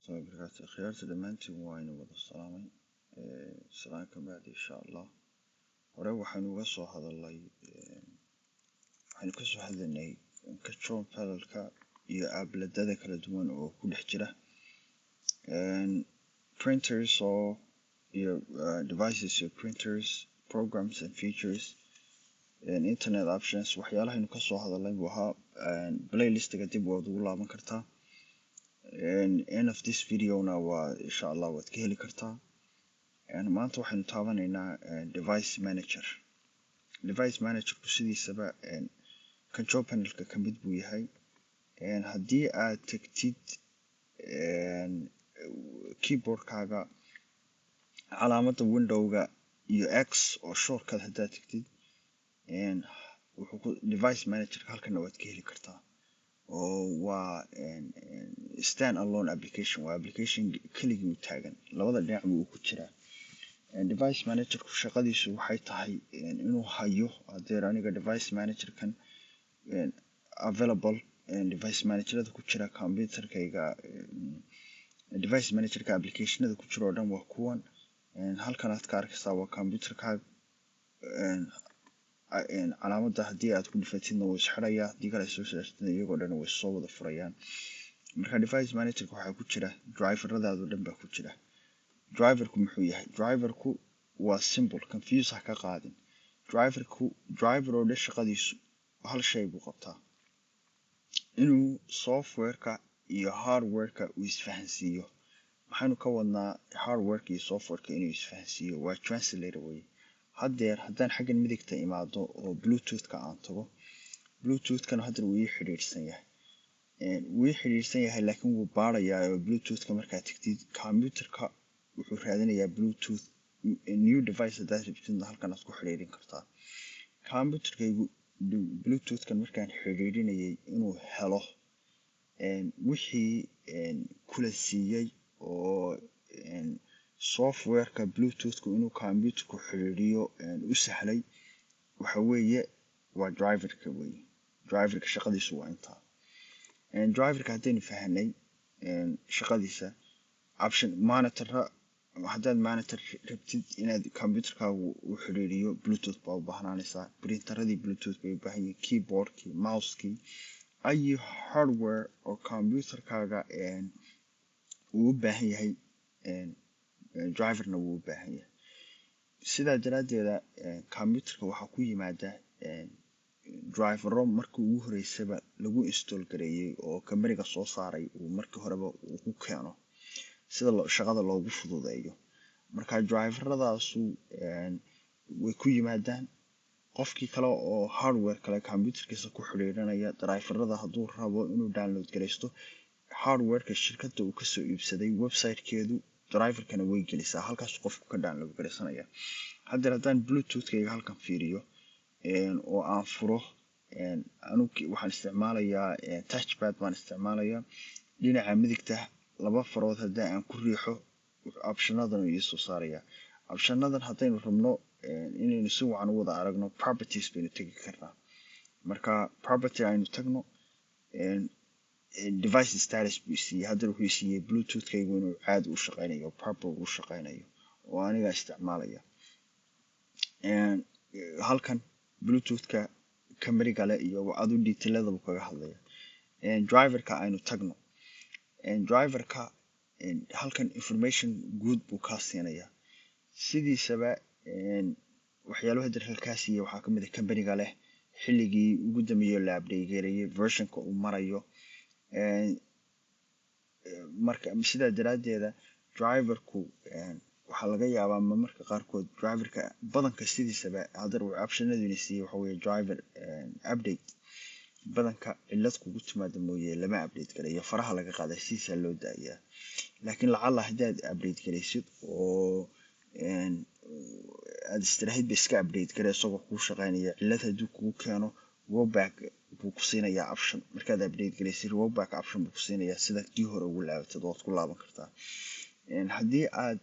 Barakaatu. Akhyaarta dhammaantiin waa inu wada salaamay. Salaan ka bacdi, insha Allah, hore waxaynu uga soo hadalnay, waxaynu kasoo hadlaynay control panelka iyo appletada kala duwan oo ku dhex jira, printers oo iyo devices iyo printers, programs and features, internet options. Waxyaalahaynu kasoo hadalnay buu ahaa. Playlistiga dib waad ugu laaban kartaa, end of this videona waa insha Allah waad ka heli kartaa. Maanta waxaynu taabanaynaa device manager. Device managerku sidiisaba control panelka ka mid buu yahay. Haddii aad tagtid keyboardkaaga, calaamadda windowga iyo X oo shortcut haddaad tagtid, wuxuu ku device managerka halkana waad ka heli kartaa, oo waa stand alone application, waa application keligii u taagan, labada dhinac buu ku jiraa. Device managerku shaqadiisu waxay tahay inuu hayo hadeer aniga device managerkan available device managerada ku jira computerkayga, device managerka applicationada ku jira oo dhan waa kuwan halkan aad ka arkaysaa. Waa computerkaaga calaamadda haddii aad ku dhifatidna wuu isxirayaa, haddii kale soo saartidna iyagoo dhan way soo wada furayaan. Marka device managerka waxaa ku jira driveradaado dhan baa ku jira. Driverku muxuu yahay? Driverku waa simple, confuse ha ka qaadin. Driverku, driver oo dhan shaqadiisu hal shay buu qabtaa: inuu softwareka iyo hardwareka uu isfahansiiyo. Maxaynu ka wadnaa hardwareka iyo softwareka inuu isfahansiiyo? Waa translator weye. Haddeer haddaan xaggan midigta imaado oo Bluetoothka aan tago, Bluetoothkana haddeer wuu ii xidhiidhsan yahay, wuu ii xidhiidhsan yahay, laakiin wuu baarayaa oo Bluetoothka markaad tagtid, computerka wuxuu raadinayaa Bluetooth. New device haddaad rabtidna halkan aad ku xidhiidhin kartaa. Computerkaygu Bluetoothkan markaan xidhiidhinayay inuu helo wixii kula siiyey oo softwareka Bluetoothku inuu computerku xidhiidhiyo u sahlay waxa weeye waa driverka weeye. Driverka shaqadiisu waa intaa. Driverka haddaynu fahanay shaqadiisa, option monitora, haddaad monitor rabtid inaad computerkaagu u xidhiidhiyo, Bluetooth baa u baahnaanaysaa. Printeradii Bluetooth bay u baahan yihiin, keyboardkii, mousekii, ay hardware oo computerkaaga uu u baahan yahay driverna wuu u baahan yahay. Sidaa daraaddeeda computerka waxaa ku yimaada drivero markii ugu horeysaba lagu install gareeyey oo companyga soo saaray uu markii horeba uu ku keeno sida shaqada loogu fududeeyo. Marka driveradaasu way ku yimaadaan. Qofkii kale oo hardware kale computerkiisa ku xidhiidhanaya, driverada hadduu rabo inuu download garaysto, hardwareka shirkadda uu kasoo iibsaday websitekeedu driverkana way gelisaa, halkaas qofku ka download garaysanaya. Haddeer haddaan Bluetoothkayga halkan fiiriyo oo aan furo, anu waxaan isticmaalayaa touchpad baan isticmaalayaa. Dhinaca midigta laba farood haddii aan ku riixo, optionadan uu iisoo saaraya. Optionadan haddaynu rabno inaynu si wacan u wada aragno, properties baynu tegi karnaa. Marka property aynu tagno, device status buu siiyey. Haddana wuxuu siiyey Bluetoothkaygu inuu caadi u shaqeynayo, proper u shaqeynayo oo aniga isticmaalaya. Halkan Bluetoothka companyga le iyo adu detailada buu kaga hadlaya. Driverka aynu tagno. Driverka halkan information guud buu kaa siinaya. Sidiisaba waxyaabaha darka kaa siiya waxaa kamid ah companyga leh, xilligii ugu dambeeyey la update gareeyay, versionka uu marayo. Marka sidaa daraaddeeda driverku waxaa laga yaabaa marmarka qaarkood driverka badanka sidiisaba haddana uu optionaduna siiyey waxa weeye driver update. Badanka cillad kugu timaada mooye lama update gareeyo, faraha laga qaaday, sidiisaa loo daayaa. Laakiin lacalla haddaad update garaysid oo aad istiraahid ba iska update garee isagoo kuu shaqeynaya, cillad hadduu kugu keeno, rollback buu ku siinayaa option. Markaad update garaysid, rollback option buu ku siinayaa, sida kii hore ugu laabatid waad ku laaban kartaa. Haddii aad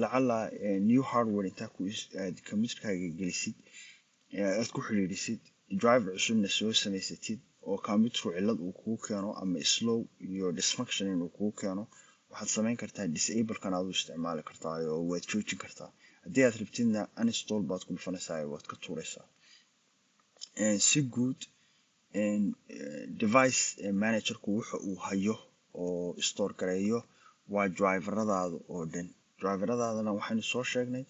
lacalla new hardware intaa ku aad computerkaaga gelisid, aad ku xidhiidhisid, driver cusubna soo samaysatid, oo computerku cillad uu kugu keeno ama slow iyo dysfunction inuu kugu keeno. Waxaad samayn kartaa disablekan aad u isticmaali kartaa oo waad joojin kartaa. Haddii aad rabtidna, uninstall baad ku dhufanaysaa, waad ka tuuraysaa. Si guud, device managerku wuxa uu hayo oo store gareeyo waa driveradaada oo dhan. Driveradaadana waxaynu soo sheegnay,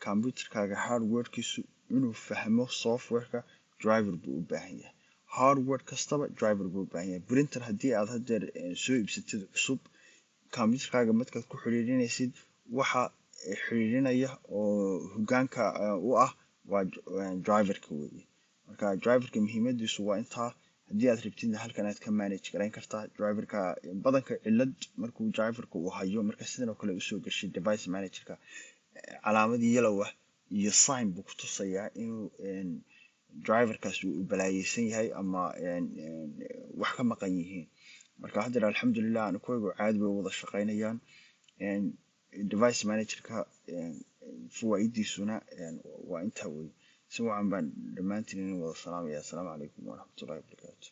computerkaaga hardwarekiisu inuu fahmo softwareka, driver buu u baahan yahay. Hardware kastaba driver buu u baahan yahay. Printer haddii aad haddeer soo iibsatid cusub, computerkaaga markaad ku xiriirinaysid, waxa xiriirinaya oo hogaanka u ah waa driverka weeye. Marka driverka muhiimadiisu waa intaa. Haddii aad rabtidna, halkan aad ka manage garayn kartaa driverka. Badanka cilad markuu driverka uu hayo, marka sidan oo kale usoo gashay device managerka, calaamad yellow ah iyo sign buu ku tusayaa inuu driverkaas uu balaayeysan yahay ama wax ka maqan yihiin. Marka haddeer, alxamdulilah, kuwagu caadi bay u wada shaqaynayaan. Device managerka fawaa'idiisuna waa intaa wey. Si wacan baan dhammaantiin idin wada salaamaya. Asalaamu calaykum waraxmatullahi wabarakaatu.